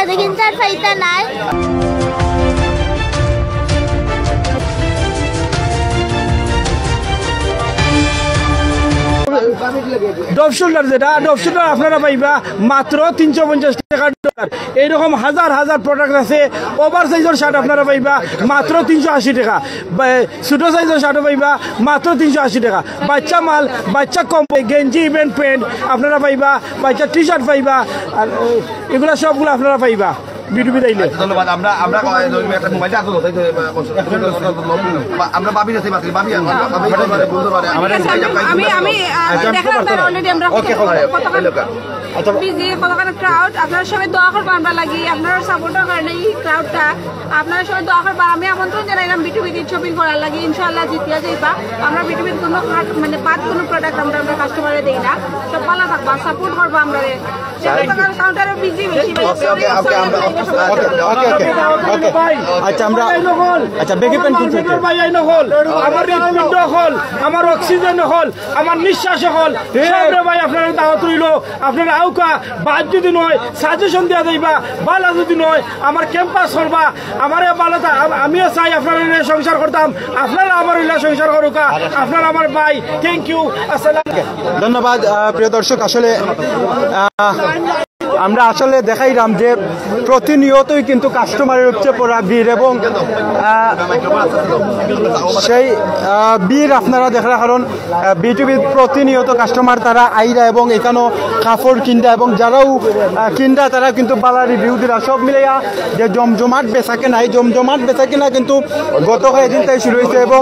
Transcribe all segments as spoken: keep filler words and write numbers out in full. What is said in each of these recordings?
দেখেন, তার ফাইদা নাই। ডপ শোল্ডার, যেটা ডপ শোল্ডার আপনারা পাইবা মাত্র তিনশো পঞ্চাশ টাকা ডলার। এইরকম হাজার হাজার প্রোডাক্ট আছে। ওভার সাইজর শার্ট আপনারা পাইবা মাত্র তিনশো আশি টাকা। বা-, ছোট সাইজর শার্টও পাইবা মাত্র তিনশো আশি টাকা। বাচ্চা মাল, বাচ্চা কম, গেঞ্জি, ইভেন প্যান্ট আপনারা পাইবা, বাচ্চা টি শার্ট পাইবা, আর এগুলা সবগুলা আপনারা পাইবা। বিটুবি তাইলে। আচ্ছা, ধন্যবাদ। আমরা, আমরা, আহ, একটা মোবাইল আছে, ওটাই তো, আহ, আমরা ভাবি যাচ্ছি, বাকি ভাবি, আমরা ভাবি যাচ্ছি, বলতে পারে। আমি, আমি, আহ, আচ্ছা, আমি দেখার কারণে already আমরা কত, কত, কত, কত, আচ্ছা। বিজি, কতখান ক্রাউড, আপনারা সবাই দোয়া করবা আমরা লাগি, আপনারা সাপোর্টের কারণে এই ক্রাউডটা, আপনারা সবাই দোয়া করবা। আমি আমন্ত্রণ জানাইলাম বিটুবিত শপিং করার লাগি, ইনশাআল্লাহ জিতিয়া যাইবা। আমরা বিটুবিত কোনো খাট, মানে, বাদ কোনো প্রোডাক্ট আমরা, আমরা কাস্টমারে দেই না। সব ভালো থাকবা, সাপোর্ট করবা আমরা। কাউন্টারও বিজি বেশি। ওকে, ওকে, ওকে, আমরা, ওকে, ওকে, ওকে, ওকে। আচ্ছা, আমরা, আচ্ছা, বেগি প্যান্ট কিনতে হচ্ছে। ভাই, এই নকল, আমার হৃৎপিণ্ড হল, আমার অক্সিজেন হল, আমার নিঃশ্বাস হল। সবরে ভাই, আপনারা দাওয়াত রইল। আপনারা আউকা, বাদ যদি নয়, সাজেশন দিয়া যাইবা, বালা যদি নয়, আমার ক্যাম্পাস করবা, আমারে বালা তা-, আম-, আমিও চাই আপনারা নিয়ে সংসার করতাম, আপনারা আমার হইলা সংসার করুকা, আপনারা আমার ভাই। Thank you. আসসালাম। ধন্যবাদ। আহ, প্রিয় দর্শক, আসলে, আহ, আমরা আসলে দেখাইলাম যে প্রতিনিয়তই কিন্তু কাস্টমারের উপচে পড়া ভিড় এবং, আহ, সেই, আহ, ভিড় আপনারা দেখরা, কারণ, আহ, বিটুবিত প্রতিনিয়ত কাস্টমার তারা আইরা এবং এখানেও কাপড় কিনরা এবং যারাও, আহ, কিনরা তারা কিন্তু বালা রিভিউ দিরা। সব মিলাইয়া যে জমজমাট বেচাকেনা, এই জমজমাট বেচাকেনা কিন্তু গত কয়েকদিন তাই শুরু হয়েছে এবং,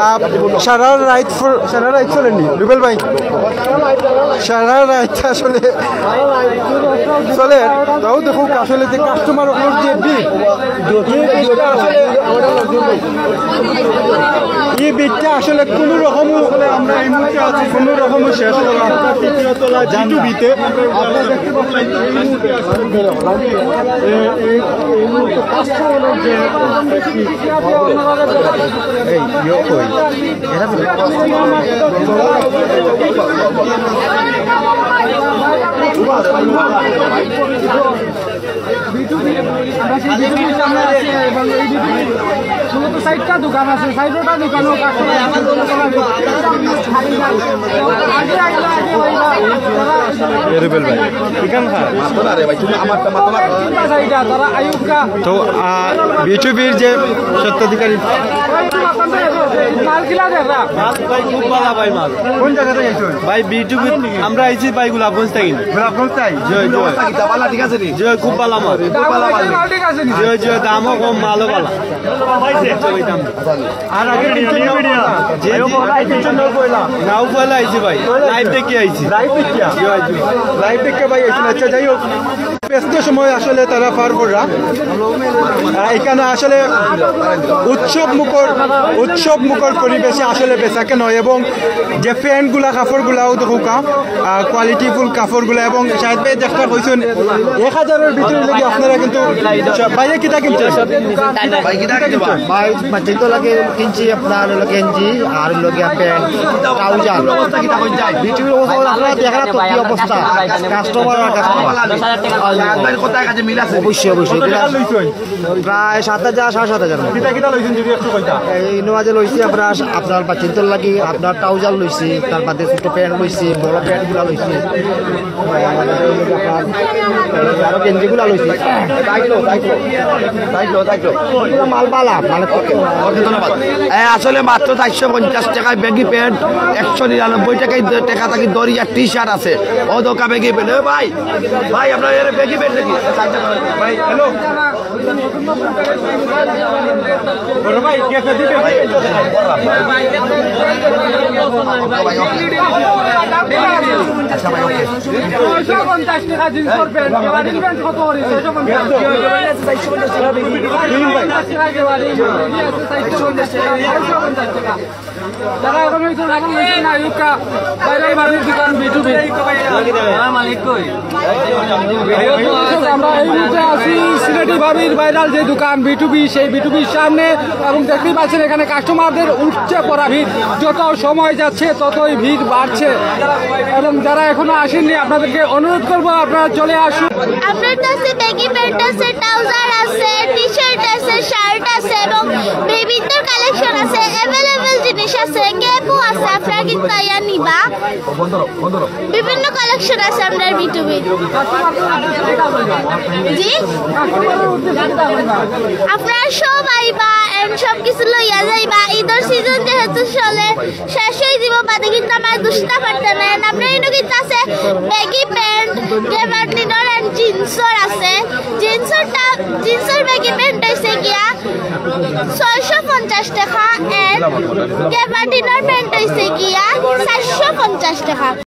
আহ, সারা রাইত ফর-, সারা রাইত চলেনি, রুবেল ভাই, সারা রাইত আসলে চলে। তাও দেখো আসলে যে কাস্টমার ওগুলোর যে ভিড়, এই ভিড়টা আসলে, এই ভিড়টা আসলে কোনো রকমও, আমরা এই মুহূর্তে আছি, কোনো রকমও শেষ হলো না। তৃতীয় তলা জি টু বিতে আপনারা দেখতে পাচ্ছেন, এই মুহূর্তে আসলে, এ, এই, এই মুহূর্তে কাস্টমারের যে এই ইয়ে কই? এরা বলে আমরা সেই বিটুবির সামনে আছি এবং এই বিটুবির মূলত চাইরটা দোকান আছে, চাইরটা দোকানও কাস্টমার এখন কোনো সময় আগে, আগে, আগে, আগে, এ রুবেল ভাই, এখান খা। মাতো না রে ভাই, তুমি আমার তো মাতো না। তারা আইউক্কা। তো, আহ, বিটুবির যে স্বত্বাধিকারী। মাল কিলা দেখরা? মাল ভাই খুব ভালা ভাই মাল। কোন জায়গা থেকে আইছো? ভাই বিটুবি, আমরা আইছি ভাই গোলাপগঞ্জ থেকে। গোলাপগঞ্জ থেকে? জি, জি। অবস্থা কিতা? ভালা ঠিক আছে নি? জি, খুব ভালা মাল। খুব ভালা মাল। মাল ঠিক আছে নি? জি, জি, দামও কম, মালও ভালা। আর আগে কিনছো না পয়লা? জি, জি। আগে কিনছো না পয়লা? নাও পয়লা আইছি ভাই। লাইভ দেখে আইছি। লাইভ দেখিয়া? জি, জি। লাইভ দেখে ভাই আইছেন। আচ্ছা, যাই হোক। ব্যস্ত সময় আসলে তারা পার কররা। আহ, এখানে আসলে উৎসব মুখর, উৎসব মুখর পরিবেশে আসলে বেচাকেনা হয় এবং যে প্যান্টগুলা, কাপড়গুলাও দেখুকা, আহ, কোয়ালিটিফুল কাপড়গুলা এবং শাহেদ ভাই যেটা কইছেন, এক হাজারের ভিতরে লাগি আপনারা কিন্তু সব বাইরে কিতা কিনছেন? ভাই, কিতা কিনবা? ভাই, বাচ্চাই তো লাগে কিনছি আপনার হলো গেঞ্জি আর হলো গিয়া প্যান্ট, ট্রাউজার। বিটিভির অবস্থা আপনারা দেখরা তো কি অবস্থা, কাস্টমার আর কাস্টমার। অবশ্যই, অবশ্যই। প্রায় সাত হাজার, সাড়ে সাত হাজার মতো। কিতা কিতা লইছেন যদি একটু কইতা? এই নমাজে লইছি আপনার, আপনার বাচ্চাইন্তর লাগি আপনার ট্রাউজার লইছি, তার বাদে ছোট প্যান্ট লইছি, বড় প্যান্টগুলা লইছি। আরো গেঞ্জিগুলা লইছি। মাল বালা, মানে, ওকে, ধন্যবাদ। এ, আসলে মাত্র চারশো পঞ্চাশ টাকায় ব্যাগি প্যান্ট, একশো নিরানব্বই টাকায় দ-, টাকা থাকি দড়ি আর টি শার্ট আছে। ও দোকা ব্যাগি প্যান্ট, এ ভাই, ভাই, আপনার এর ব্যাগি প্যান্ট নাকি? ভাই, হ্যালো। বড় ভাই, কে আছে দিবে? আচ্ছা ভাই, ওকে। ছয়শো পঞ্চাশ টাকা জিন্সের প্যান্ট, কেওয়ারির প্যান্ট কত করে? ছয়শো পঞ্চাশ। ছয়শো পঞ্চাশ টাকা কেওয়ারি, ছয়শো পঞ্চাশ টাকা। তারা এখন ওই তো এখন ওই না, ইউকা ভাইরাল ভাবির দোকান বিটুবি। আমার মালিক কই? আমরা এই মুহূর্তে আছি সিলেটি ভাবির ভাইরাল যে দোকান বিটুবি, সেই বিটুবির সামনে। এবং দেখতেই পাচ্ছেন এখানে কাস্টমারদের উপচে পড়া ভিড়, যত সময় যাচ্ছে ততই ভিড় বাড়ছে। এবং যারা এখনো আসেননি, আপনাদেরকে অনুরোধ করবো আপনারা চলে আসুন। আপনার কাছে ব্যাগি প্যান্ট আছে, ট্রাউজার আছে, টি শার্ট আছে, শার্ট আছে এবং বেবিদের কালেকশন আছে, অ্যাভেলেবল জিনিস আছে। ক্যাপও আছে, আপনারা কিন্তু আইয়া নিবা। বিভিন্ন কালেকশন আছে আমরার বিটুবি। জি, আপনারা সব আইবা এন্ড সব কিছু লইয়া যাইবা। ঈদর সিজন যেহেতু চলে, শেষ অই দিব, বাদে কিন্তু আমরা দুষতা পারতা না। এন্ড আপনারা ইনো কিন্তু আছে ব্যাগি প্যান্ট, গেবার্ডিনর এন্ড জিন্সর আছে। জিন্সরটা, জিন্সর ব্যাগি প্যান্ট অইছে গিয়া ছয়শো পঞ্চাশ টাকা এন্ড গেবার্ডিনর প্যান্ট অইছে গিয়া চারশো পঞ্চাশ টাকা।